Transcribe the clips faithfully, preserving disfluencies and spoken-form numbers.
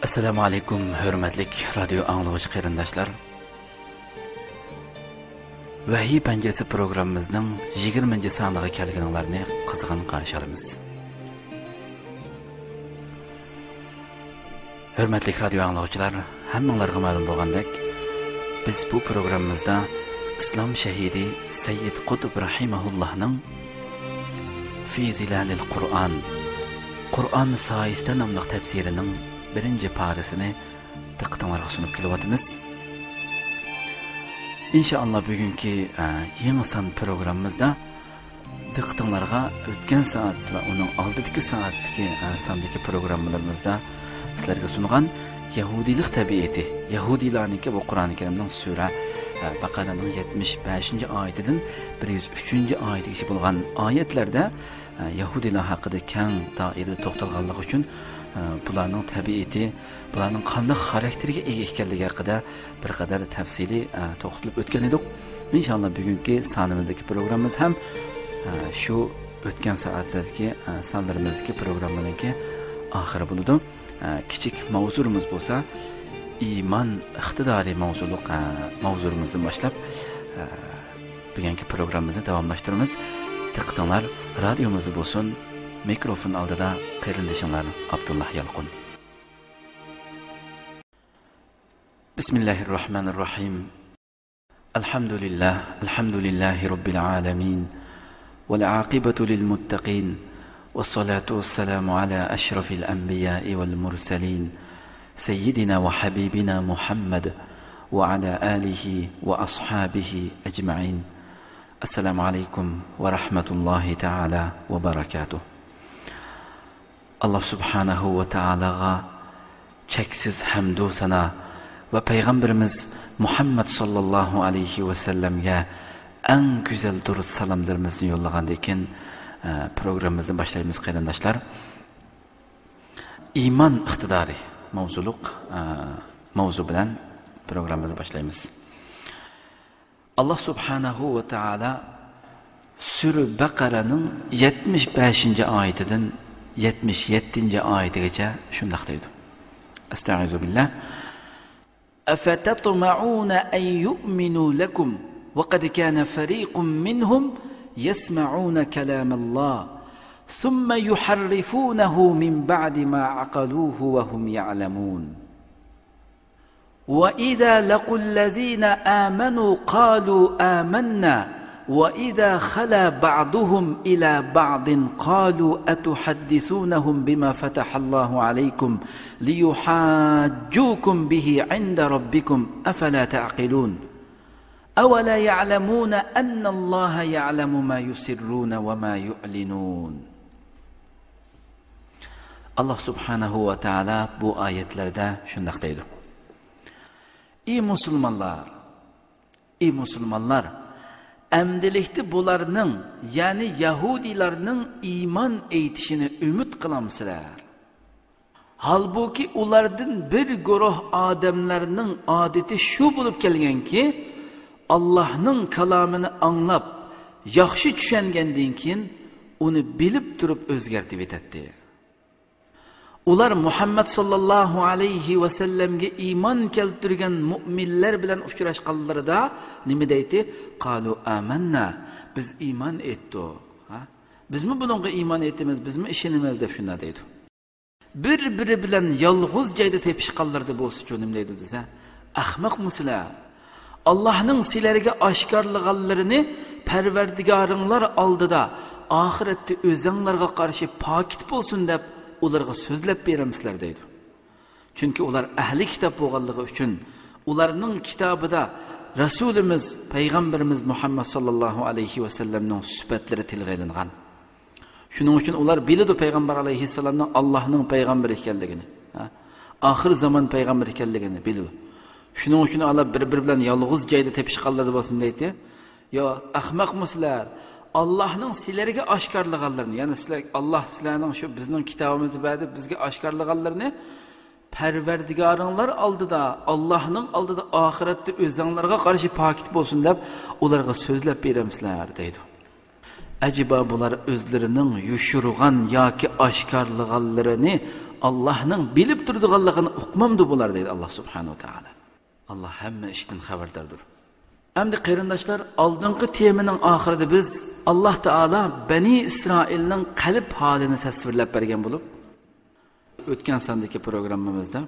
ئەسسالامۇ ئەلەيكۇم، ھۆرمەتلىك رادىيو ئاڭلىغۇچى قېرىنداشلار. ۋەھىي پەنجىرىسى پروگراممىمىزنىڭ يىگىرمىنچى سانىغا كەلگىنىڭلارنى قىزغىن قارشى ئالىمىز. ھۆرمەتلىك رادىيو ئاڭلىغۇچىلار، ھەممىڭلارغا مەلۇم بولغاندەك، بىز بۇ پروگراممىمىزدا ئىسلام شەھىدى سەييىد قۇتۇب رەھىمەھۇللاھنىڭ في ظلال القرآن، قۇرئان سايىسىدە ناملىق تەپسىرىنىڭ بىرىنچى پارىسىنى دىققىتىڭلارغا سۇنۇپ كېلىۋاتىمىز. ئىنشائاللا، بۈگۈنكى، ئە، يېڭى سان پروگراممىمىزدا دىققىتىڭلارغا ئۆتكەن سائەت ۋە ئۇنىڭ ئالدىدىكى سائەتتىكى، ئە، ساندىكى پروگراممىلىرىمىزدا سىلەرگە سۇنغان يەھۇدىيلىق تەبىئىتى، يەھۇدىيلارنىڭكى بۇ قۇرئانى كەرىمنىڭ سۈرە، ئە، بەقەرەنىڭ يەتمىش بەشىنچى ئايىتىدىن بىر يۈز ئۈچىنچى ئايىتىگىچە بولغان ئايەتلەردە، ئە، يەھۇدىيلار ھەققىدە كەڭ دائىرىدە توختالغانلىقى ئۈچۈن، ئە، بۇلارنىڭ تەبىئىتى، بۇلارنىڭ قانداق خاراكتېرگە ئىگە ئىكەنلىكى ھەققىدە بىر قەدەر تەپسىلىي، ئە، توختىلىپ ئۆتكەن ئىدۇق. ئىنشاللا بۈگۈنكى سانىمىزدىكى پروگراممىمىز ھەم، ئە، شۇ ئۆتكەن سائەتلەردىكى، ئە، سانلىرىمىزدىكى پروگراممىنىڭكى ئاخىرى بولىدۇ. ئە، كىچىك ماۋزۇمىز بولسا ئىمان ئىقتىدارى ماۋزۇلۇق، ئە، ماۋزۇمىزدىن باشلاپ، ئە، بۈگۈنكى پروگراممىمىزنى داۋاملاشتۇرىمىز. دىققىتىڭلار رادىيومىزدا بولسۇن. مىكروفون ئالدىدا قېرىندىشىڭلار ئابدۇللا يالقۇن. بسم الله الرحمن الرحيم. الحمد لله، الحمد لله رب العالمين، والعاقبة للمتقين، والصلاة والسلام على أشرف الأنبياء والمرسلين، سيدنا وحبيبنا محمد، وعلى آله وأصحابه أجمعين. السلام عليكم ورحمة الله تعالى وبركاته. ئاللا سۇبھانەھۇ ۋە تائالاغا چەكسىز ھەمدۇ سانا ۋە پەيغەمبىرىمىز مۇھەممەد ساللاللاھۇ ئەلەيھى ۋەسەللەمگە ئەڭ گۈزەل دۇرۇت سالاملىرىمىزنى يوللىغاندىن كېيىن، ئە، پروگراممىمىزنى باشلايمىز، قېرىنداشلار. ئىمان ئىقتىدارى ماۋزۇلۇق، ئە، ماۋزۇ بىلەن پروگراممىمىزنى باشلايمىز. ئاللا سۇبھانەھۇ ۋە تائالا سۈرە بەقەرەنىڭ يەتمىش بەشىنچى ئايىتىدىن يەتمىش يەتتىنچى ئايىتىگىچە شۇنداق دەيدۇ. ئەستەئىزۇ بىللا. أفتطمعون أن يؤمنوا لكم وقد كان فريق منهم يسمعون كلام الله ثم يحرفونه من بعد ما عقلوه وهم يعلمون. وإذا لقوا الذين آمنوا قالوا آمنا وإذا خلا بعضهم إلى بعض قالوا أتحدثونهم بما فتح الله عليكم ليحاجوكم به عند ربكم أفلا تعقلون. أولا يعلمون أن الله يعلم ما يسرون وما يعلنون. ئاللا سۇبھانەھۇ ۋە تائالا بۇ ئايەتلەردە شۇنداق دەيدۇ. ئى مۇسۇلمانلار! ئى مۇسۇلمانلار! ئەمدىلىكتە بۇلارنىڭ، يەنى يەھۇدىيلارنىڭ ئىمان ئېيتىشىنى ئۈمىد قىلامسىلەر؟ ھالبۇكى، ئۇلاردىن بىر گۇرۇھ ئادەملەرنىڭ ئادىتى شۇ بولۇپ كەلگەنكى، ئاللاھنىڭ كالامىنى ئاڭلاپ، ياخشى چۈشەنگەندىن كېيىن، ئۇنى بىلىپ تۇرۇپ ئۆزگەرتىۋېتەتتى. ئۇلار مۇھەممەد ساللاللاھۇ ئەلەيھى ۋەسەللەمگە ئىمان كەلتۈرگەن مۇئمىنلەر بىلەن ئۇچراشقانلىرىدا نېمە دەيتتى؟ قالۇ ئامەننا، بىز ئىمان ئېيتتۇق. ھە؟ بىزمۇ بۇنىڭغا ئىمان ئېيتىمىز، بىزمۇ ئىشىنىمىز، دەپ شۇنداق دەيدۇ. بىر-بىرى بىلەن يالغۇز جايدا تېپىشقانلىرىدا بولسىچۇ نېمە دەيدۇ دېسە، ئەخمەقمۇ سىلەر؟ ئاللاھنىڭ سىلەرگە ئاشكارىلىغانلىرىنى پەرۋەردىگارىڭلار ئالدىدا ئاخىرەتتە ئۆزەڭلارغا قارشى پاكىت بولسۇن دەپ ئۇلارغا سۆزلەپ بېرەمسىلەر دەيدۇ. چۈنكى ئۇلار ئەھلى كىتاب بولغانلىقى ئۈچۈن ئۇلارنىڭ كىتابىدا رەسۇلىمىز، پەيغەمبىرىمىز مۇھەممەد ساللاللاھۇ ئەلەيھى ۋەسەللەمنىڭ سۈپەتلىرى تىلغا ئېلىنغان. شۇنىڭ ئۈچۈن ئۇلار بىلىدۇ پەيغەمبەر ئەلەيھىسسالامنىڭ ئاللاھنىڭ پەيغەمبىرى ئىكەنلىكىنى، ھە، ئاخىر زامان پەيغەمبىرى ئىكەنلىكىنى بىلىدۇ. شۇنىڭ ئۈچۈن ئۇلار بىر-بىرى بىلەن يالغۇز جايدا تېپىشقانلىرىدا بولسۇن دەيتتى. يا ئەخمەقمۇ سىلەر؟ ئاللاھنىڭ سىلەرگە ئاشكارىلىغانلىرىنى، يەنى سىلەر، ئاللاھ سىلەرنىڭ شۇ بىزنىڭ كىتابىمىزنى بەردى، بىزگە ئاشكارىلىغانلىرىنى پەرۋەردىگارىڭلار ئالدىدا، ئاللاھنىڭ ئالدىدا ئاخىرەتتە ئۆزەڭلارغا قارشى پاكىت بولسۇن دەپ ئۇلارغا سۆزلەپ بېرەمسىلەر دەيدۇ. ئەجەبا بۇلار ئۆزلىرىنىڭ يوشۇرغان ياكى ئاشكارىلىغانلىرىنى ئاللاھنىڭ بىلىپ تۇرىدىغانلىقىنى ئۇقمامدۇ بۇلار، دەيدۇ ئاللاھ سۇبھانەھۇ ۋە تائالا. ئاللاھ ھەممە ئىشتىن خەۋەرداردۇر. ئەمدى قېرىنداشلار، ئالدىنقى تېمىنىڭ ئاخىرىدا بىز ئاللاھ تائالا بەنى ئىسرائىلنىڭ قەلب ھالىنى تەسۋىرلەپ بەرگەن بولۇپ، ئۆتكەن ساندىكى پروگراممىمىزدا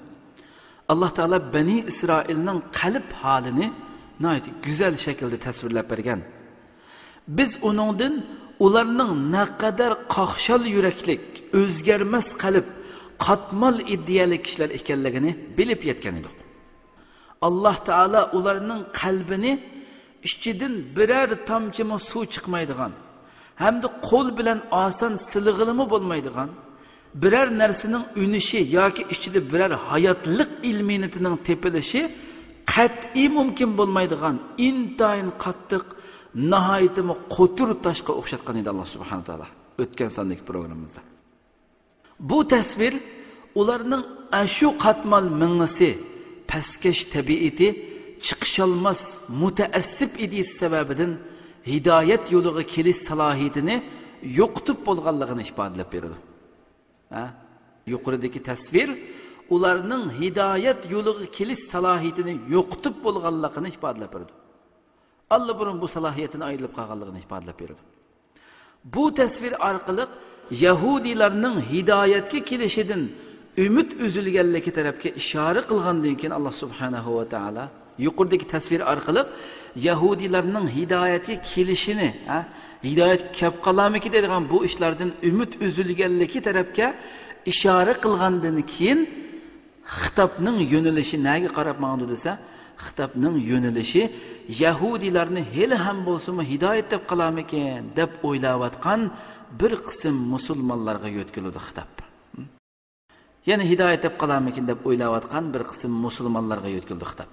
ئاللاھ تائالا بەنى ئىسرائىلنىڭ قەلب ھالىنى ناھايىتى گۈزەل شەكىلدە تەسۋىرلەپ بەرگەن. بىز ئۇنىڭدىن ئۇلارنىڭ نەقەدەر قاقشال يۈرەكلىك، ئۆزگەرمەس قەلب، قاتمال ئىدىيەلىك كىشىلەر ئىكەنلىكىنى بىلىپ يەتكەن ئىدۇق. ئاللاھ تائالا ئۇلارنىڭ قەلبىنى ئىچىدىن بىرەر تامچىمۇ سۇ چىقمايدىغان ھەمدە قول بىلەن ئاسان سىلىغىلىمۇ بولمايدىغان، بىرەر نەرسىنىڭ ئۈنۈشى ياكى ئىچىدە بىرەر ھاياتلىق ئېلېمېنتىنىڭ تېپىلىشى قەتئىي مۇمكىن بولمايدىغان ئىنتايىن قاتتىق، ناھايىتىمۇ قوتۇر تاشقا ئوخشاتقان ئىدى ئاللاھ سۇبھانەھۇ ۋە تائالا ئۆتكەن ساندىكى پروگراممىمىزدا. بۇ تەسۋىر ئۇلارنىڭ ئاشۇ قاتمال مېڭىسى، پەسكەش تەبىئىتى، چىقىشالماس مۇتەئەسسىپ ئىدىيىسى سەۋەبىدىن ھىدايەت يولىغا كېلىش سالاھىيىتىنى يوقىتىپ بولغانلىقىنى ئىپادىلەپ بېرىدۇ. ھە؟ يۇقىرىدىكى تەسۋىر ئۇلارنىڭ ھىدايەت يولىغا كېلىش سالاھىيىتىنى يوقىتىپ بولغانلىقىنى ئىپادىلەپ بېرىدۇ. ئاللىبۇرۇن بۇ سالاھىيەتتىن ئايرىلىپ قالغانلىقىنى ئىپادىلەپ بېرىدۇ. بۇ تەسۋىر ئارقىلىق يەھۇدىيلارنىڭ ھىدايەتكە كېلىشىدىن ئۈمىد ئۈزۈلگەنلىكى تەرەپكە ئىشارە قىلغاندىن كېيىن، ئاللاھ سۇبھانەھۇ ۋە تائالا يۇقىرىدىكى تەسۋىر ئارقىلىق يەھۇدىيلارنىڭ ھىدايەتكە كېلىشىنى، ھە، ھىدايەتكە كەپ قالامىكىن دەيدىغان بۇ ئىشلاردىن ئۈمىد ئۈزۈلگەنلىكى تەرەپكە ئىشارە قىلغاندىن كېيىن، خىتابنىڭ يۆنىلىشى نەگە قاراپ ماڭىدۇ دېسە، خىتابنىڭ يۆنىلىشى يەھۇدىيلارنى ھېلىھەم بولسىمۇ ھىدايەت دەپ قالامىكىن دەپ ئويلاۋاتقان بىر قىسىم مۇسۇلمانلارغا يۆتكىلىدۇ خىتاب. يەنە ھىدايەت دەپ قالامىكىن دەپ ئويلاۋاتقان بىر قىسىم مۇسۇلمانلارغا يۆتكىلىدۇ خىتاب.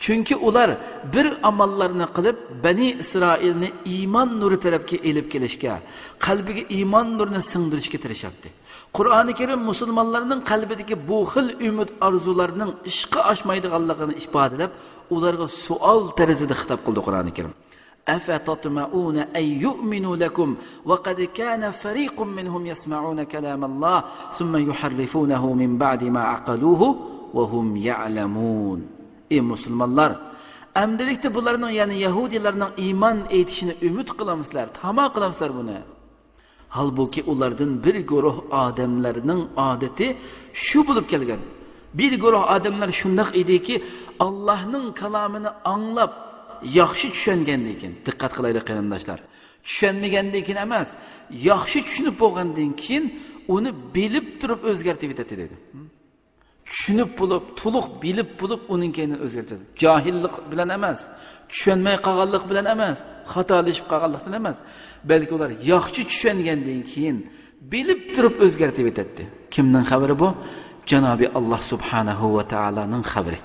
چۈنكى ئۇلار بىر ئاماللارنى قىلىپ، بەنى ئىسرائىلنى ئىمان نۇرى تەرەپكە ئېلىپ كېلىشكە، قەلبىگە ئىمان نۇرىنى سىڭدۈرۈشكە تىرىشاتتى. قۇرئانى كەرىم مۇسۇلمانلارنىڭ قەلبىدىكى بۇ خىل ئۈمىد ئارزۇلارنىڭ ئىشقا ئاشمايدىغانلىقىنى ئىپادىلەپ، ئۇلارغا سوئال تەرزىدە خىتاب قىلدى قۇرئانى كەرىم. أفتطمعون أن يؤمنوا لكم وقد كان فريق منهم يسمعون كلام الله ثم يحرفونه من بعد ما عقلوه وهم يعلمون. ئى مۇسۇلمانلار، ئەمدىلىكتە بۇلارنىڭ، يەنى يەھۇدىيلارنىڭ ئىمان ئېيتىشىنى ئۈمىد قىلامسىلەر، تاما قىلامسىلەر بۇنى؟ ھالبۇكى، ئۇلاردىن بىر گۇرۇھ ئادەملەرنىڭ ئادىتى شۇ بولۇپ كەلگەن. بىر گۇرۇھ ئادەملەر شۇنداق ئىدىكى، ئاللاھنىڭ كالامىنى ئاڭلاپ، ياخشى چۈشەنگەندىن كېيىن، دىققەت قىلايلى قېرىنداشلار، چۈشەنمىگەندىن كېيىن ئەمەس، ياخشى چۈشىنىپ بولغاندىن كېيىن ئۇنى بىلىپ تۇرۇپ ئۆزگەرتىۋېتەتتى دەيدۇ. چۈشىنىپ بولۇپ، تولۇق بىلىپ بولۇپ، ئۇنىڭ كەينىدىن ئۆزگەرتىدۇ. جاھىللىق بىلەن ئەمەس، چۈشەنمەي قالغانلىق بىلەن ئەمەس، خاتالىشىپ قالغانلىقتىن ئەمەس، بەلكى ئۇلار ياخشى چۈشەنگەندىن كېيىن بىلىپ تۇرۇپ ئۆزگەرتىۋېتەتتى. كىمنىڭ خەۋىرى بۇ؟ جانابى ئاللاھ سۇبھانەھۇ ۋە تائالانىڭ خەۋىرى.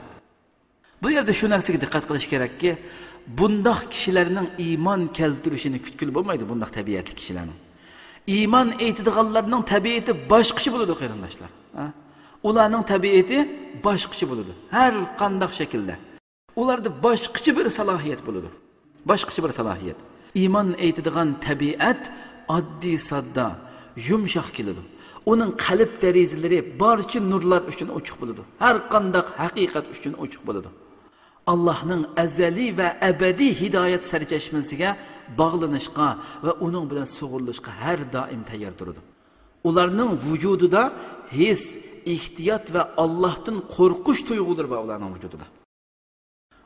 بۇ يەردە شۇ نەرسىگە دىققەت قىلىش كېرەككى، بۇنداق كىشىلەرنىڭ ئىمان كەلتۈرۈشىنى كۈتكىلى بولمايدۇ، بۇنداق تەبىئەتلىك كىشىلەرنىڭ. ئىمان ئېيتىدىغانلارنىڭ تەبىئىتى باشقىچە بولىدۇ، قېرىنداشلار. ھە؟ ئۇلارنىڭ تەبىئىتى باشقىچە بولىدۇ، ھەر قانداق شەكىلدە. ئۇلاردا باشقىچە بىر سالاھىيەت بولىدۇ. باشقىچە بىر سالاھىيەت. ئىمان ئېيتىدىغان تەبىئەت ئاددىي ساددا، يۇمشاق كېلىدۇ. ئۇنىڭ قەلب دېرىزىلىرى بارچە نۇرلار ئۈچۈن ئوچۇق بولىدۇ. ھەر قانداق ھەقىقەت ئۈچۈن ئوچۇق بولىدۇ. ئاللاھنىڭ ئەزەلىي ۋە ئەبەدىي ھىدايەت سەرچەشمىسىگە باغلىنىشقا ۋە ئۇنىڭ بىلەن سۇغۇرۇلۇشقا ھەر دائىم تەييار تۇرىدۇ. ئۇلارنىڭ ۋۇجۇدىدا ھېس، ئېھتىيات ۋە ئاللاھتىن قورقۇش تۇيغۇلىرى بار ئۇلارنىڭ ۋۇجۇدىدا.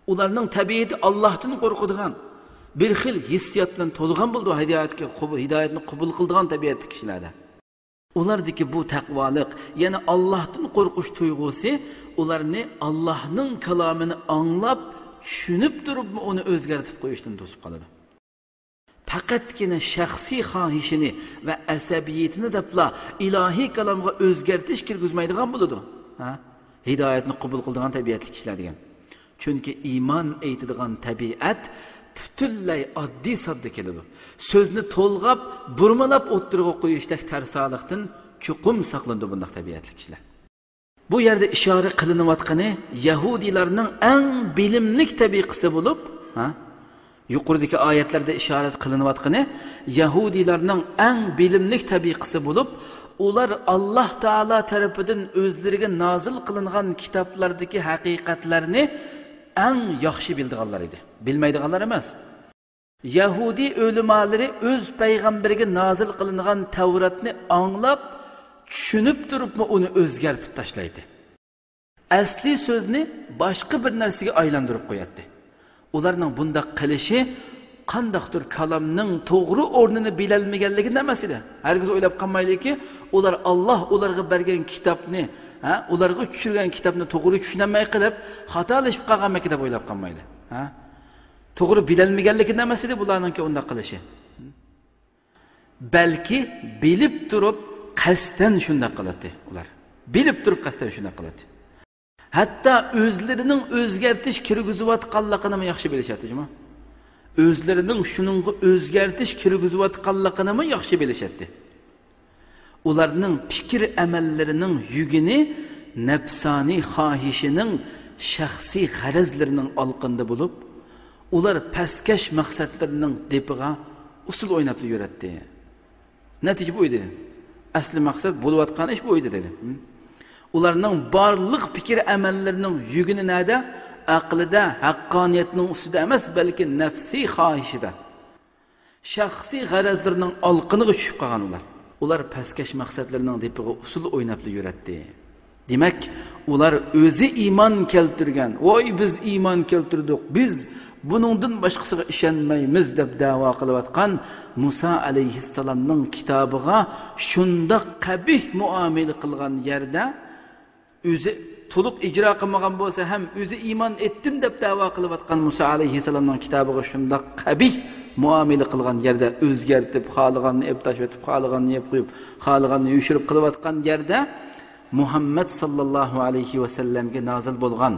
ئۇلارنىڭ تەبىئىتى ئاللاھتىن قورقىدىغان، بىر خىل ھېسسىيات بىلەن تولغان بولىدۇ، ھىدايەتكە قوبۇل، ھىدايەتنى قوبۇل قىلىدىغان تەبىئەتتىكى كىشىلەردە. ئۇلاردىكى بۇ تەقۋالىق، يەنى ئاللاھتىن قورقۇش تۇيغۇسى ئۇلارنى ئاللاھنىڭ كالامىنى ئاڭلاپ، چۈشىنىپ تۇرۇپمۇ ئۇنى ئۆزگەرتىپ قويۇشتىن توسۇپ قالىدۇ. پەقەتكىنە شەخسىي خاھىشىنى ۋە ئەسەبىيىتىنى دەپلا ئىلاھىي كالامغا ئۆزگەرتىش كىرگۈزمەيدىغان بولىدۇ. ھە؟ ھىدايەتنى قوبۇل قىلىدىغان تەبىئەتلىك كىشىلەر دېگەن. چۈنكى ئىمان ئېيتىدىغان تەبىئەت پۈتۈنلەي ئاددىي ساددا كېلىدۇ. سۆزنى تولغاپ، بۇرمىلاپ ئوتتۇرىغا قويۇشتەك تەرسالىقتىن چوقۇم ساقلىنىدۇ بۇنداق تەبىئەتلىك كىشىلەر. بۇ يەردە ئىشارە قىلىنىۋاتقىنى يەھۇدىيلارنىڭ ئەڭ بىلىملىك تەبىقىسى بولۇپ، ھە، يۇقىرىدىكى ئايەتلەردە ئىشارەت قىلىنىۋاتقىنى يەھۇدىيلارنىڭ ئەڭ بىلىملىك تەبىقىسى بولۇپ، ئۇلار ئاللاھ تائالا تەرىپىدىن ئۆزلىرىگە نازىل قىلىنغان كىتابلاردىكى ھەقىقەتلەرنى ئەڭ ياخشى بىلىدىغانلار ئىدى. بىلمەيدىغانلار ئەمەس. يەھۇدىي ئۆلىمالىرى ئۆز پەيغەمبىرىگە نازىل قىلىنغان تەۋراتنى ئاڭلاپ، چۈشىنىپ تۇرۇپمۇ ئۇنى ئۆزگەرتىپ تاشلايتتى. ئەسلى سۆزنى باشقا بىر نەرسىگە ئايلاندۇرۇپ قوياتتى. ئۇلارنىڭ بۇنداق قىلىشى قانداقتۇر كالامنىڭ توغرا ئورنىنى بىلەلمىگەنلىكىدىن ئەمەس ئىدى. ھەرگىز ئويلاپ قالمايلىكى، ئۇلار ئاللاھ ئۇلارغا بەرگەن كىتابنى، ھە، ئۇلارغا چۈشۈرگەن كىتابنى توغرا چۈشىنەلمەي قېلىپ، خاتالىشىپ قالغانمىكىن دەپ ئويلاپ قالمايدۇ. ھە؟ توغرا بىلەلمىگەنلىكىدىن ئەمەس ئىدى بۇلارنىڭكى ئۇنداق قىلىشى. بەلكى بىلىپ تۇرۇپ قەستەن شۇنداق قىلاتتى ئۇلار. بىلىپ تۇرۇپ قەستەن شۇنداق قىلاتتى. ھەتتا ئۆزلىرىنىڭ ئۆزگەرتىش كىرگۈزۈۋاتقانلىقىنىمۇ ياخشى بىلىشەتتى، جۇمۇ. ئۆزلىرىنىڭ شۇنىڭغا ئۆزگەرتىش كىرگۈزۈۋاتقانلىقىنىمۇ ياخشى بىلىشەتتى. ئۇلارنىڭ پىكىر ئەمەللىرىنىڭ يۈگىنى نەپسانىي خاھىشىنىڭ، شەخسىي غەرەزلىرىنىڭ ئالىقىنىدا بولۇپ، ئۇلار پەسكەش مەقسەتلىرىنىڭ دېپىغا ئۇسسۇل ئويناپلا يۈرەتتى. نەتىجە بۇ ئىدى. ئەسلى مەقسەت، بولۇۋاتقان ئىش بۇ ئىدى، دېدى. ھە؟ ئۇلارنىڭ بارلىق پىكىر ئەمەللىرىنىڭ يۈگىنى نەدە؟ ئەقلىدە، ھەققانىيەتنىڭ ئۈستىدە ئەمەس، بەلكى نەپسىي خاھىشىدا، شەخسىي غەرەزلىرىنىڭ ئالىقىنىغا چۈشۈپ قالغان ئۇلار. ئۇلار پەسكەش مەقسەتلىرىنىڭ دېپىغا ئۇسسۇل ئويناپلا يۈرەتتى. دېمەك، ئۇلار ئۆزى ئىمان كەلتۈرگەن، ۋاي، بىز ئىمان كەلتۈردۇق، بىز بۇنىڭدىن باشقىسىغا ئىشەنمەيمىز، دەپ دەۋا قىلىۋاتقان مۇسا ئەلەيھىسسالامنىڭ كىتابىغا شۇنداق قەبىھ مۇئامىلە قىلغان يەردە، ئۆزى تولۇق ئىجرا قىلمىغان بولسا ھەم، ئۆزى ئىمان ئېيتتىم دەپ دەۋا قىلىۋاتقان مۇسا ئەلەيھىسسالامنىڭ كىتابىغا شۇنداق قەبىھ مۇئامىلە قىلغان يەردە، ئۆزگەرتىپ، خالىغاننى ئېلىپ تاشلىۋېتىپ، خالىغاننى يەپ قويۇپ، خالىغاننى يوشۇرۇپ قىلىۋاتقان يەردە، مۇھەممەد ساللاللاھۇ ئەلەيھى ۋەسەللەمگە نازىل بولغان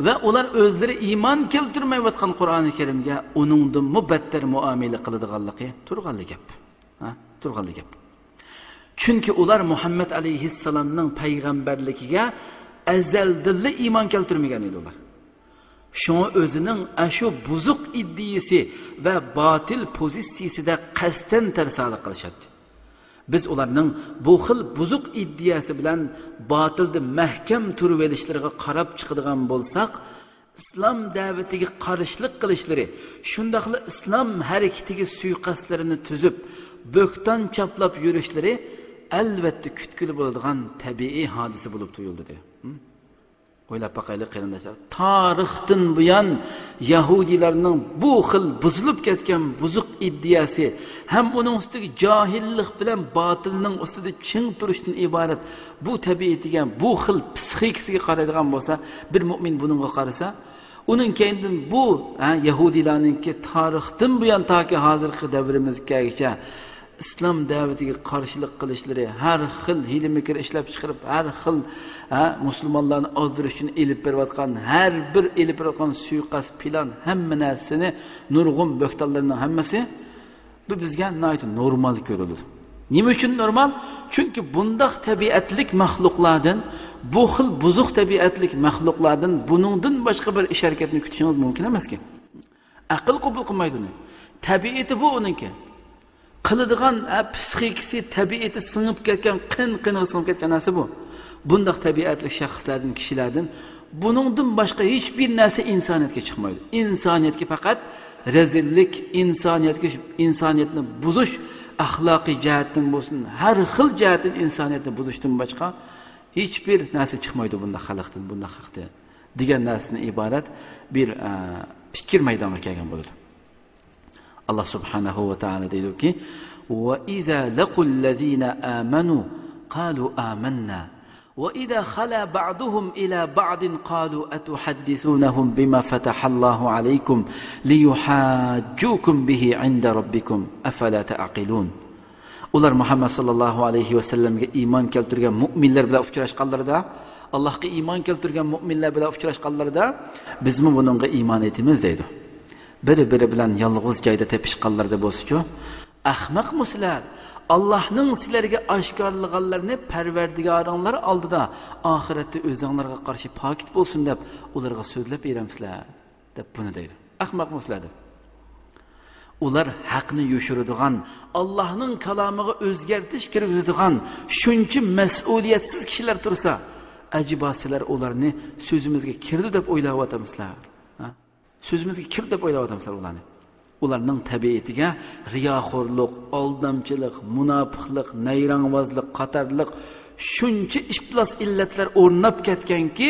ۋە ئۇلار ئۆزلىرى ئىمان كەلتۈرمەيۋاتقان قۇرئانى كەرىمگە ئۇنىڭدىنمۇ بەتتەر مۇئامىلە قىلىدىغانلىقى تۇرغانلا گەپ. ھە؟ تۇرغانلا گەپ. چۈنكى ئۇلار مۇھەممەد ئەلەيھىسسالامنىڭ پەيغەمبەرلىكىگە ئەزەلدىنلا ئىمان كەلتۈرمىگەن ئىدى ئۇلار. شۇڭا ئۆزىنىڭ ئاشۇ بۇزۇق ئىدىيىسى ۋە باتىل پوزىتسىيىسىدە قەستەن تەرسالىق قىلىشاتتى. بىز ئۇلارنىڭ بۇ خىل بۇزۇق ئىدىيەسى بىلەن باتىلدا مەھكەم تۇرۇۋېلىشلىرىغا قاراپ چىقىدىغان بولساق، ئىسلام دەۋىتىگە قارشىلىق قىلىشلىرى، شۇنداقلا ئىسلام ھەرىكىتىگە سۇيىقەستلىرىنى تۈزۈپ، بۆھتان چاپلاپ يۈرۈشلىرى ئەلۋەتتە كۈتكىلى بولىدىغان تەبىئىي ھادىسە بولۇپ تۇيۇلدى. ھىم؟ ئويلاپ باقايلى، قېرىنداشلار. تارىختىن بۇيان يەھۇدىيلارنىڭ بۇ خىل بۇزۇلۇپ كەتكەن بۇزۇق ئىدىيەسى ھەم ئۇنىڭ ئۈستىگە جاھىللىق بىلەن باتىلنىڭ ئۈستىدە چىڭ تۇرۇشتىن ئىبارەت بۇ تەبىئىتىگە، بۇ خىل پسىخىكىسىگە قارايدىغان بولسا، بىر مۆمىن بۇنىڭغا قارىسا، ئۇنىڭ كەينىدىن بۇ، ھە، يەھۇدىيلارنىڭكى تارىختىن بۇيان تاكى ھازىرقى دەۋرىمىزگە كەلگۈچە ئىسلام دەۋىتىگە قارشىلىق قىلىشلىرى، ھەر خىل ھىيلە-مىكىر ئىشلەپ چىقىرىپ، ھەر خىل، ھە، مۇسۇلمانلارنى ئازدۇرۇش ئۈچۈن ئېلىپ بېرىۋاتقان ھەر بىر، ئېلىپ بېرىۋاتقان سۇيىقەست، پىلان، ھەممە نەرسىنى نۇرغۇن بۆھتانلىرىنىڭ ھەممىسى بۇ بىزگە ناھايىتى نورمال كۆرۈلىدۇ. نېمە ئۈچۈن نورمال؟ چۈنكى بۇنداق تەبىئەتلىك مەخلۇقلاردىن، بۇ خىل بۇزۇق تەبىئەتلىك مەخلۇقلاردىن بۇنىڭدىن باشقا بىر ئىش-ھەرىكەتنى كۈتۈشىڭىز مۇمكىن ئەمەسكەن. ئەقىل قوبۇل قىلمايدۇ ئۇنى. تەبىئىتى بۇ ئۇنىڭكى. قىلىدىغان، ھە، پسىخىكىسى، تەبىئىتى سىڭىپ كەتكەن، قېن-قېنىغا سىڭىپ كەتكەن نەرسە بۇ. بۇنداق تەبىئەتلىك شەخسلەردىن، كىشىلەردىن بۇنىڭدىن باشقا ھېچبىر نەرسە ئىنسانىيەتكە چىقمايدۇ. ئىنسانىيەتكە پەقەت رەزىللىك، ئىنسانىيەتكە، ئىنسانىيەتنى بۇزۇش، ئەخلاقىي جەھەتتىن بولسۇن، ھەر خىل جەھەتتىن ئىنسانىيەتنى بۇزۇشتىن باشقا ھېچبىر نەرسە چىقمايدۇ بۇنداق خەلقتىن، بۇنداق خەلقتىن، دېگەن نەرسىدىن ئىبارەت بىر، ئە، پىكىر مەيدانغا كەلگەن بولىدۇ. ئاللاھ سۇبھانەھۇ ۋە تائالا دەيدۇكى، وَإِذَا لَقُوا الَّذِينَ آمَنُوا قَالُوا آمَنَّا وَإِذَا خَلَا بَعْضُهُمْ إِلَى بَعْضٍ قَالُوا أَتُحَدِّثُونَهُمْ بِمَا فَتَحَ اللَّهُ عَلَيْكُمْ لِيُحَاجُّوكُمْ بِهِ عِندَ رَبِّكُمْ أَفَلَا تَعْقِلُونَ. ئۇلار مۇھەممەد ساللاللاھۇ ئەلەيھى ۋەسەللەمگە ئىمان كەلتۈرگەن مۇئمىنلەر بىلەن ئۇچراشقانلىرىدا، ئاللاھقا ئىمان كەلتۈرگەن مۇئمىنلەر بىلەن ئۇچراشقانلىرىدا، بىزمۇ بۇنىڭغا ئىمان ئېيتىمىز دەيدۇ. بىر-بىرى بىلەن يالغۇز جايدا تېپىشقانلىرىدا بولسىچۇ، ئەخمەقمۇ سىلەر؟ ئاللاھنىڭ سىلەرگە ئاشكارىلىغانلىرىنى پەرۋەردىگارىڭلار ئالدىدا ئاخىرەتتە ئۆزۈڭلارغا قارشى پاكىت بولسۇن دەپ ئۇلارغا سۆزلەپ بېرەمسىلەر؟ دەپ بۇنى دەيدۇ. ئەخمەقمۇ سىلەر دەپ. ئۇلار ھەقنى يوشۇرىدىغان، ئاللاھنىڭ كالامىغا ئۆزگەرتىش كىرگۈزىدىغان شۇنچە مەسئۇلىيەتسىز كىشىلەر تۇرسا، ئەجەبا سىلەر ئۇلارنى سۆزىمىزگە كىرىدۇ دەپ ئويلاۋاتامسىلەر؟ ھە؟ سۆزىمىزگە كىرىدۇ دەپ ئويلاۋاتامسىلەر ئۇلارنى؟ ئۇلارنىڭ تەبىئىتىگە رىياخورلۇق، ئالدامچىلىق، مۇناپىقلىق، نەيرەڭۋازلىق قاتارلىق شۇنچە ئىپلاس ئىللەتلەر ئورناپ كەتكەنكى،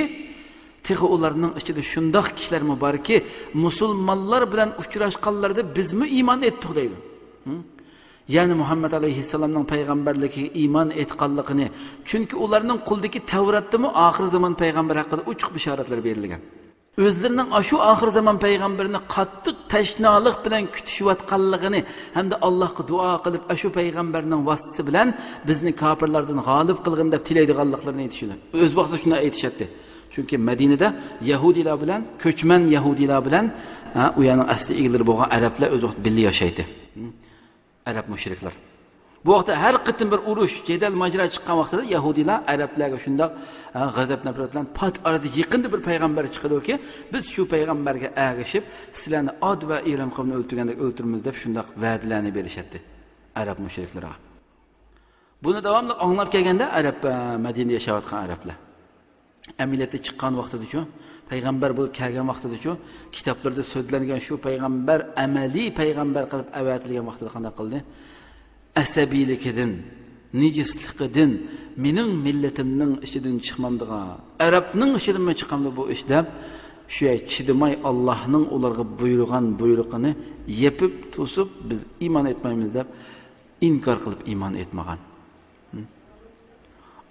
تېخى ئۇلارنىڭ ئىچىدە شۇنداق كىشىلەرمۇ باركى، مۇسۇلمانلار بىلەن ئۇچراشقانلىرىدا بىزمۇ ئىمان ئېيتتۇق دەيدۇ. ھە؟ يەنى مۇھەممەد ئەلەيھىسسالامنىڭ پەيغەمبەرلىكىگە ئىمان ئېيتقانلىقىنى، چۈنكى ئۇلارنىڭ قولىدىكى تەۋراتتىمۇ ئاخىر زامان پەيغەمبەر ھەققىدە ئوچۇق بېشارەتلەر بېرىلگەن. ئۆزلىرىنىڭ ئاشۇ ئاخىر زامان پەيغەمبىرىنى قاتتىق تەشنالىق بىلەن كۈتۈشۈۋاتقانلىقىنى ھەمدە ئاللاھقا دۇئا قىلىپ، ئاشۇ پەيغەمبەرنىڭ ۋاسىتىسى بىلەن بىزنى كاپىرلاردىن غالىب قىلغىن دەپ تىلەيدىغانلىقلىرىنى ئېيتىشىدۇ. ئۆز ۋاقتىدا شۇنداق ئېيتىشاتتى. چۈنكى مەدىنىدە يەھۇدىيلار بىلەن، كۆچمەن يەھۇدىيلار بىلەن، ھە، ئۇ يەرنىڭ ئەسلى ئىگىلىرى بولغان ئەرەبلەر ئۆز ۋاقتىدا بىللە ياشايتتى. ئەرەب مۇشرىكلار. بۇ ۋاقىتتا ھەر قېتىم بىر ئۇرۇش، جېدەل، ماجىرا چىققان ۋاقتىدا يەھۇدىيلار ئەرەبلەرگە شۇنداق، ھە، غەزەپ نەپرەت بىلەن، پات ئارىدا يېقىندا بىر پەيغەمبەر چىقىدۇكى، بىز شۇ پەيغەمبەرگە ئەگىشىپ، سىلەرنى ئاد ۋە ئىرەم قومىنى ئۆلتۈرگەندەك ئۆلتۈرىمىز دەپ شۇنداق ۋەدىلەرنى بېرىشەتتى ئەرەب مۇشرىكلىرىغا. بۇنى داۋاملىق ئاڭلاپ كەلگەندە ئەرەب، ئە، مەدىنىدە ياشاۋاتقان ئەرەبلەر. ئەمەلىيەتتە چىققان ۋاقتىدىچۇ، پەيغەمبەر بولۇپ كەلگەن ۋاقتىدىچۇ، كىتابلىرىدا سۆزلەنگەن شۇ پەيغەمبەر ئەمەلىي پەيغەمبەر قىلىپ ئەۋەتىلگەن ۋاقتىدا قانداق قىلدى؟ ئەسەبىيلىكىدىن، نىجىسلىقىدىن، مېنىڭ مىللىتىمنىڭ ئىچىدىن چىقمامدىغان، ئەرەبنىڭ ئىچىدىنمۇ چىقامدۇ بۇ ئىش دەپ، شۇ چىدىماي ئاللاھنىڭ ئۇلارغا بۇيرۇغان بۇيرۇقىنى يېپىپ توسۇپ، بىز ئىمان ئېيتمايمىز دەپ ئىنكار قىلىپ ئىمان ئېيتمىغان.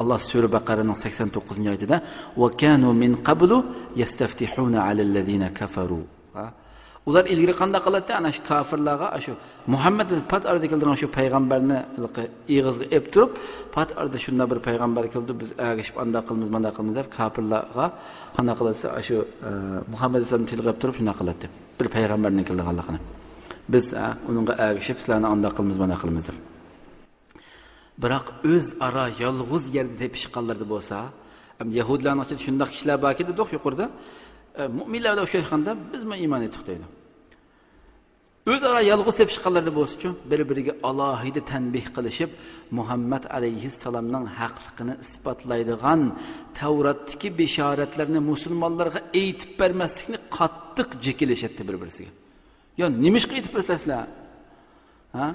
ئاللا سۈرە بەقەرەنىڭ سەكسەن توققۇزىنچى ئايىتىدە، «وَكَانُوا مِنْ قَبْلُ يَسْتَفْتِحُونَ عَلَى الَّذِينَ كَفَرُوا.» ھە؟ ئۇلار ئىلگىرى قانداق قىلاتتى؟ ئەنە شۇ كاپىرلارغا، شۇ مۇھەممەد پات ئارىدا كەلتۈرگەن شۇ پەيغەمبەرنى ئېغىزغا ئېلىپ تۇرۇپ، پات ئارىدا شۇنداق بىر پەيغەمبەر كەلدى، بىز ئەگىشىپ ئانداق قىلىمىز، مانداق قىلىمىز دەپ كاپىرلارغا قانداق قىلاتتى؟ شۇ، ئە، مۇھەممەد ئەلەيھىسسالامنى تىلغا ئېلىپ تۇرۇپ شۇنداق قىلاتتى. بىر پەيغەمبەرنىڭ كەلتۈرگەنلىكىنى. بىز، ئە، ئۇنىڭغا ئەگىشىپ سىلەرنى ئانداق قىلىمىز، مانداق قىلىمىز دەپ. بىراق ئۆزئارا يالغۇز يەردە تېپىشقانلىرىدا بولسا، ئەمدى يەھۇدىيلارنىڭ ئىچىدە شۇنداق كىشىلەر باركى دېدۇق يۇقىرىدا، ئە، مۇئمىنلەر بىلەن ئۇچراشقاندا بىزمۇ ئىمان ئېيتتۇق دەيدۇ. ئۆزئارا يالغۇز تېپىشقانلىرىدا بولسىچۇ، بىر-بىرىگە ئالاھىدە تەنبىھ قىلىشىپ، مۇھەممەد ئەلەيھىسسالامنىڭ ھەقلىقىنى ئىسپاتلايدىغان تەۋراتتىكى بېشارەتلەرنى مۇسۇلمانلارغا ئېيتىپ بەرمەسلىكنى قاتتىق جېكىلىشەتتى بىر-بىرسىگە. يا نېمىشقا ئېيتىپ بېرىسىلەر سىلەر؟ ھە؟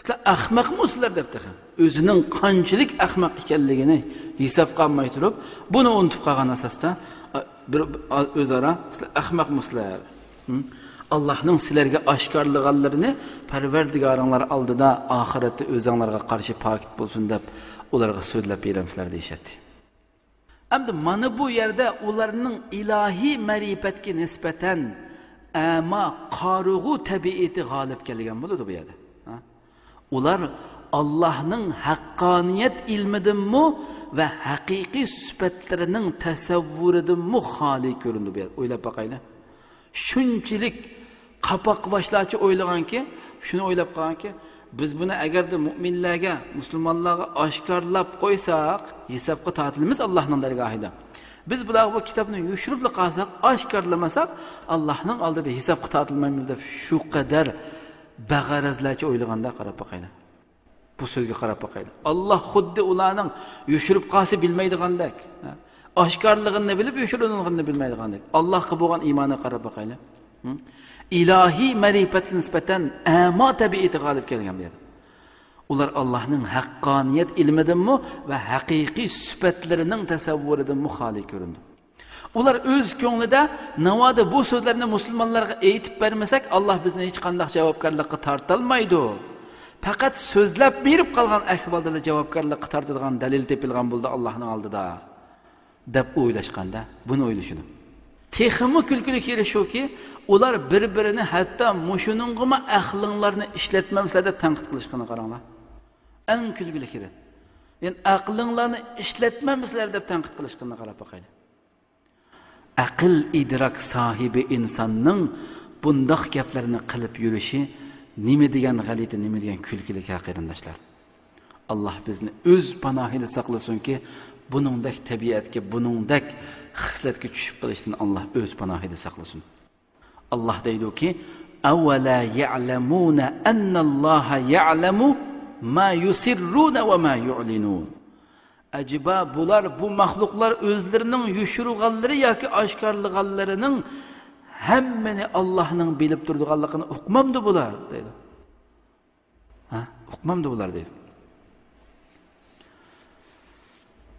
سىلەر ئەخمەقمۇ سىلەر دەپ تېخى. ئۆزىنىڭ قانچىلىك ئەخمەق ئىكەنلىكىنى ھېسابقا ئالماي تۇرۇپ، بۇنى ئۇنتۇپ قالغان ئاساستا، ئا، بىر، ئا، ئۆزئارا سىلەر ئەخمەقمۇ سىلەر؟ ھە؟ ئاللاھنىڭ سىلەرگە ئاشكارىلىغانلىرىنى پەرۋەردىگارىڭلار ئالدىدا ئاخىرەتتە ئۆزۈڭلارغا قارشى پاكىت بولسۇن دەپ ئۇلارغا سۆزلەپ بېرەمسىلەر دېيىشەتتى. ئەمدى مانا بۇ يەردە ئۇلارنىڭ ئىلاھىي مەرىپەتكە نىسبەتەن ئەما، قارىغۇ تەبىئىتى غالىب كەلگەن بولىدۇ بۇ يەردە. ھە؟ ئۇلار ئاللاھنىڭ ھەققانىيەت ئىلمىدىنمۇ ۋە ھەقىقىي سۈپەتلىرىنىڭ تەسەۋۋۇرىدىنمۇ خالىي كۆرۈندى بۇ يەردە. ئويلاپ باقايلى. شۇنچىلىك قاپاقباشلارچە ئويلىغانكى، شۇنى ئويلاپ قالغانكى، بىز بۇنى ئەگەردە مۇئمىنلەرگە، مۇسۇلمانلارغا ئاشكارىلاپ قويساق، ھېسابقا تارتىلىمىز ئاللاھنىڭ دەرگاھىدا. بىز بۇلارغا بۇ كىتابنى يوشۇرۇپلا قالساق، ئاشكارىلىمىساق، ئاللاھنىڭ ئالدىدا ھېسابقا تارتىلمايمىز دەپ شۇ قەدەر بەغەرەزلەرچە ئويلىغاندا قاراپ باقايلى. بۇ سۆزگە قاراپ باقايلى. ئاللاھ خۇددى ئۇلارنىڭ يوشۇرۇپ قالسا بىلمەيدىغاندەك، ھە؟ ئاشكارىلىغىنىنى بىلىپ، يوشۇرۇنغىنىنى بىلمەيدىغاندەك. ئاللاھقا بولغان ئىمانىغا قاراپ باقايلى. ھە؟ ئىلاھىي مەرىپەتكە نىسبەتەن ئەما تەبىئىتى غالىب كەلگەن بۇ يەردە. ئۇلار ئاللاھنىڭ ھەققانىيەت ئىلمىدىنمۇ ۋە ھەقىقىي سۈپەتلىرىنىڭ تەسەۋۋۇرىدىنمۇ خالىي كۆرۈندى. ئۇلار ئۆز كۆڭلىدە، ناۋادا بۇ سۆزلەرنى مۇسۇلمانلارغا ئېيتىپ بەرمىسەك، ئاللاھ بىزنى ھېچقانداق جاۋابكارلىققا تارتالمايدۇ. پەقەت سۆزلەپ بېرىپ قالغان ئەھۋالدىلا جاۋابكارلىققا تارتىدىغان دەلىل تېپىلغان بولىدۇ ئاللاھنىڭ ئالدىدا، دەپ ئويلاشقاندا، بۇنى ئويلىشىدۇ. تېخىمۇ كۈلكىلىك يېرى شۇكى، ئۇلار بىر-بىرىنى ھەتتا مۇشۇنىڭغىمۇ ئەقلىڭلارنى ئىشلەتمەمسىلەر دەپ تەنقىد قىلىشقىنى قاراڭلار. ئەڭ كۈلكىلىك يېرى. يەنى ئەقلىڭلارنى ئىشلەتمەمسىلەر دەپ تەنقىد قىلىشقىنىنى قاراپ باقايلى. ئەقىل ئىدراك ساھىبى ئىنساننىڭ بۇنداق گەپلەرنى قىلىپ يۈرۈشى نېمە دېگەن غەلىتە، نېمە دېگەن كۈلكىلىك ھە قېرىنداشلار. ئاللاھ بىزنى ئۆز پاناھىدا ساقلىسۇنكى، بۇنىڭدەك تەبىئەتكە، بۇنىڭدەك خىسلەتكە چۈشۈپ قېلىشتىن ئاللاھ ئۆز پاناھىدا ساقلىسۇن. ئاللاھ دەيدۇكى، أولا يعلمون أن الله يعلم ما يسرون وما يعلنون. ئەجەبا، بۇلار، بۇ مەخلۇقلار ئۆزلىرىنىڭ يوشۇرغانلىرى ياكى ئاشكارىلىغانلىرىنىڭ ھەممىنى ئاللاھنىڭ بىلىپ تۇرىدىغانلىقىنى ئۇقمامدۇ بۇلار؟ دەيدۇ. ھە؟ ئۇقمامدۇ بۇلار؟ دەيدۇ.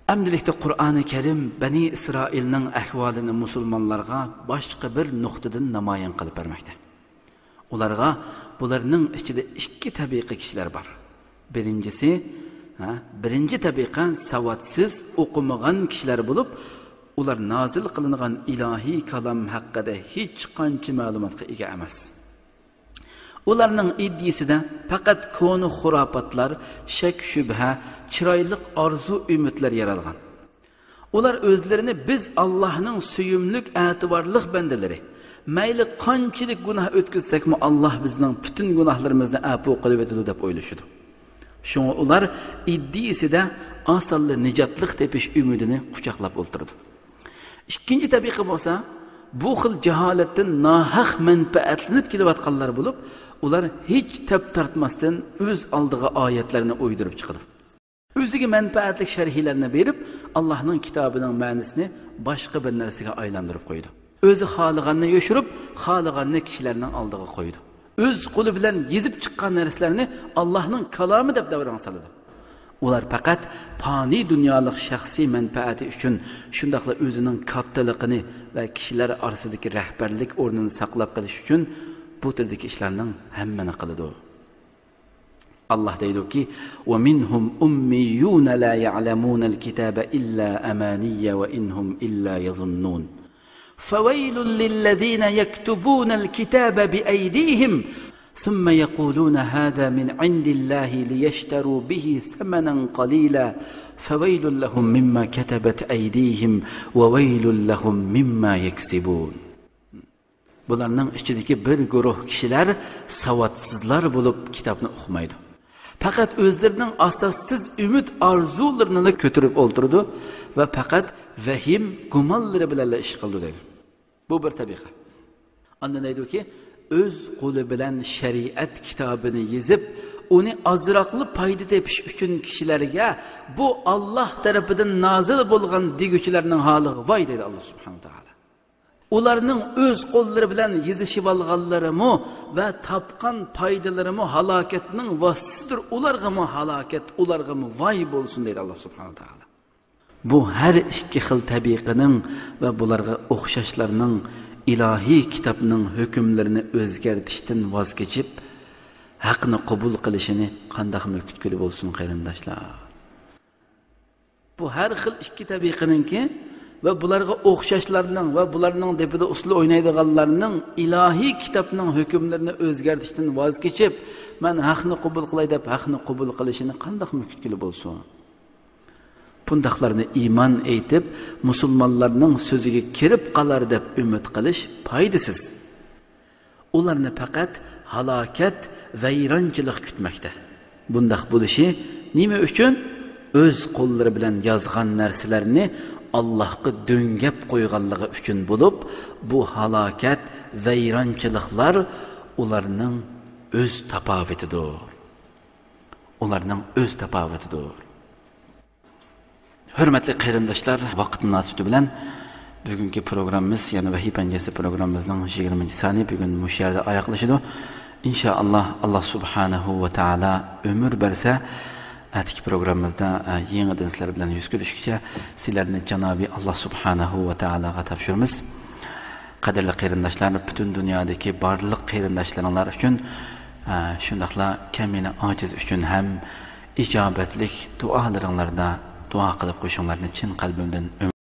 ئەمدىلىكتە قۇرئانى كەرىم بەنى ئىسرائىلنىڭ ئەھۋالىنى مۇسۇلمانلارغا باشقا بىر نۇقتىدىن نامايان قىلىپ بەرمەكتە. ئۇلارغا بۇلارنىڭ ئىچىدە ئىككى تەبىقە كىشىلەر بار. بىرىنچىسى، ھە، بىرىنچى تەبىقە ساۋاتسىز، ئوقۇمىغان كىشىلەر بولۇپ، ئۇلار نازىل قىلىنغان ئىلاھىي كالام ھەققىدە ھېچقانچە مەلۇماتقا ئىگە ئەمەس. ئۇلارنىڭ ئىدىيىسىدە پەقەت كونا خۇراپاتلار، شەك-شۈبھە، چىرايلىق ئارزۇ-ئۈمىدلەر يارالغان. ئۇلار ئۆزلىرىنى بىز ئاللاھنىڭ سۆيۈملۈك، ئەتىۋارلىق بەندىلىرى، مەيلى قانچىلىك گۇناھ ئۆتكۈزسەكمۇ، ئاللاھ بىزنىڭ پۈتۈن گۇناھلىرىمىزنى ئەپۇ قىلىۋېتىدۇ دەپ ئويلىشىدۇ. شۇڭا ئۇلار ئىدىيىسىدە ئاسانلا نىجاتلىق تېپىش ئۈمىدىنى قۇچاقلاپ ئولتۇرىدۇ. ئىككىنچى تەبىقە بولسا، بۇ خىل جاھالەتتىن ناھەق مەنپەئەتلىنىپ كېلىۋاتقانلار بولۇپ، ئۇلار ھېچ تەپ تارتماستىن ئۆز ئالدىغا ئايەتلەرنى ئويدۇرۇپ چىقىدۇ. ئۆزىگە مەنپەئەتلىك شەرھلەرنى بېرىپ، ئاللاھنىڭ كىتابىنىڭ مەنىسىنى باشقا بىر نەرسىگە ئايلاندۇرۇپ قويىدۇ. ئۆزى خالىغاننى يوشۇرۇپ، خالىغاننى كىشىلەرنىڭ ئالدىغا قويىدۇ. ئۆز قولى بىلەن يېزىپ چىققان نەرسىلەرنى ئاللاھنىڭ كالامى دەپ دەۋرىگە سالىدۇ. ئۇلار پەقەت پانىي دۇنيالىق شەخسىي مەنپەئەتى ئۈچۈن، شۇنداقلا ئۆزىنىڭ كاتتىلىقىنى ۋە كىشىلەر ئارىسىدىكى رەھبەرلىك ئورنىنى ساقلاپ قېلىش ئۈچۈن بۇ تۈردىكى ئىشلارنىڭ ھەممىنى قىلىدۇ. ئاللاھ دەيدۇكى، ومنهم أميون لا يعلمون الكتاب إلا أماني وإن هم إلا يظنون. فويل للذين يكتبون الكتاب بأيديهم ثم يقولون هذا من عند الله ليشتروا به ثمنا قليلا فويل لهم مما كتبت أيديهم وويل لهم مما يكسبون. بۇلارنىڭ ئىچىدىكى بىر گۇرۇھ كىشىلەر ساۋاتسىزلار بولۇپ، كىتابنى ئوقۇمايدۇ. پەقەت ئۆزلىرىنىڭ ئاساسسىز ئۈمىد ئارزۇلىرىنىلا كۆتۈرۈپ ئولتۇرىدۇ ۋە پەقەت ۋەھىم گۇمانلىرى بىلەنلا ئىش قىلىدۇ، دەيدۇ. بۇ بىر تەبىقە. ئاندىن دەيدۇكى، ئۆز قولى بىلەن شەرىئەت كىتابىنى يېزىپ، ئۇنى ئازراقلا پايدا تېپىش ئۈچۈن كىشىلەرگە، بۇ ئاللاھ تەرىپىدىن نازىل بولغان دېگۈچىلەرنىڭ ھالىغا ۋاي، دەيدۇ ئاللاھ سۇبھانەھۇ ۋە تائالا. ئۇلارنىڭ ئۆز قوللىرى بىلەن يېزىشىۋالغانلىرىمۇ ۋە تاپقان پايدىلىرىمۇ ھالاكەتنىڭ ۋاسىتىسىدۇر. ئۇلارغىمۇ ھالاكەت، ئۇلارغىمۇ ۋاي بولسۇن، دەيدۇ ئاللاھ سۇبھانەھۇ ۋە تائالا. بۇ ھەر ئىككى خىل تەبىقىنىڭ ۋە بۇلارغا ئوخشاشلارنىڭ ئىلاھىي كىتابنىڭ ھۆكۈملىرىنى ئۆزگەرتىشتىن ۋاز كېچىپ، ھەقنى قوبۇل قىلىشىنى قانداقمۇ كۈتكىلى بولسۇن، قېرىنداشلار؟ بۇ ھەر خىل ئىككى تەبىقىنىڭكى ۋە بۇلارغا ئوخشاشلارنىڭ ۋە بۇلارنىڭ دېپىدا ئۇسسۇل ئوينايدىغانلارنىڭ ئىلاھىي كىتابنىڭ ھۆكۈملىرىنى ئۆزگەرتىشتىن ۋاز كېچىپ، مەن ھەقنى قوبۇل قىلاي دەپ ھەقنى قوبۇل قىلىشىنى قانداقمۇ كۈتكىلى بولسۇن؟ بۇنداقلارنى ئىمان ئېيتىپ، مۇسۇلمانلارنىڭ سۆزىگە كىرىپ قالار دەپ ئۈمىد قىلىش پايدىسىز. ئۇلارنى پەقەت ھالاكەت، ۋەيرانچىلىق كۈتمەكتە. بۇنداق بولۇشى نېمە ئۈچۈن؟ ئۆز قوللىرى بىلەن يازغان نەرسىلەرنى ئاللاھقا دۆڭگەپ قويغانلىقى ئۈچۈن بولۇپ، بۇ ھالاكەت، ۋەيرانچىلىقلار ئۇلارنىڭ ئۆز تاپاۋىتىدۇر. ئۇلارنىڭ ئۆز تاپاۋىتىدۇر. ھۆرمەتلىك قېرىنداشلار، ۋاقىت مۇناسىۋىتى بىلەن بۈگۈنكى پروگراممىمىز، يەنى ۋەھىي پەنجىسى پروگراممىمىزنىڭ يىگىرمىنچى سانى بۈگۈن مۇشۇ يەردە ئاياغلىشىدۇ. ئىنشائاللاھ، ئاللاھ سۇبھانەھۇ ۋە تائالا ئۆمۈر بەرسە، ئەتىكى پروگراممىمىزدا، ئە، يېڭىدىن سىلەر بىلەن يۈز كۆرۈشكىچە سىلەرنى جانابى ئاللاھ سۇبھانەھۇ ۋە تائالاغا تاپشۇرىمىز. قەدىرلىك قېرىنداشلار، پۈتۈن دۇنيادىكى بارلىق قېرىنداشلىرىڭلار ئۈچۈن، ئە، شۇنداقلا كەمىنە ئاجىز ئۈچۈن ھەم ئىجابەتلىك دۇئالىرىڭلاردا دۇئا قىلىپ قويۇشۇڭلارنى چىن قەلبىمدىن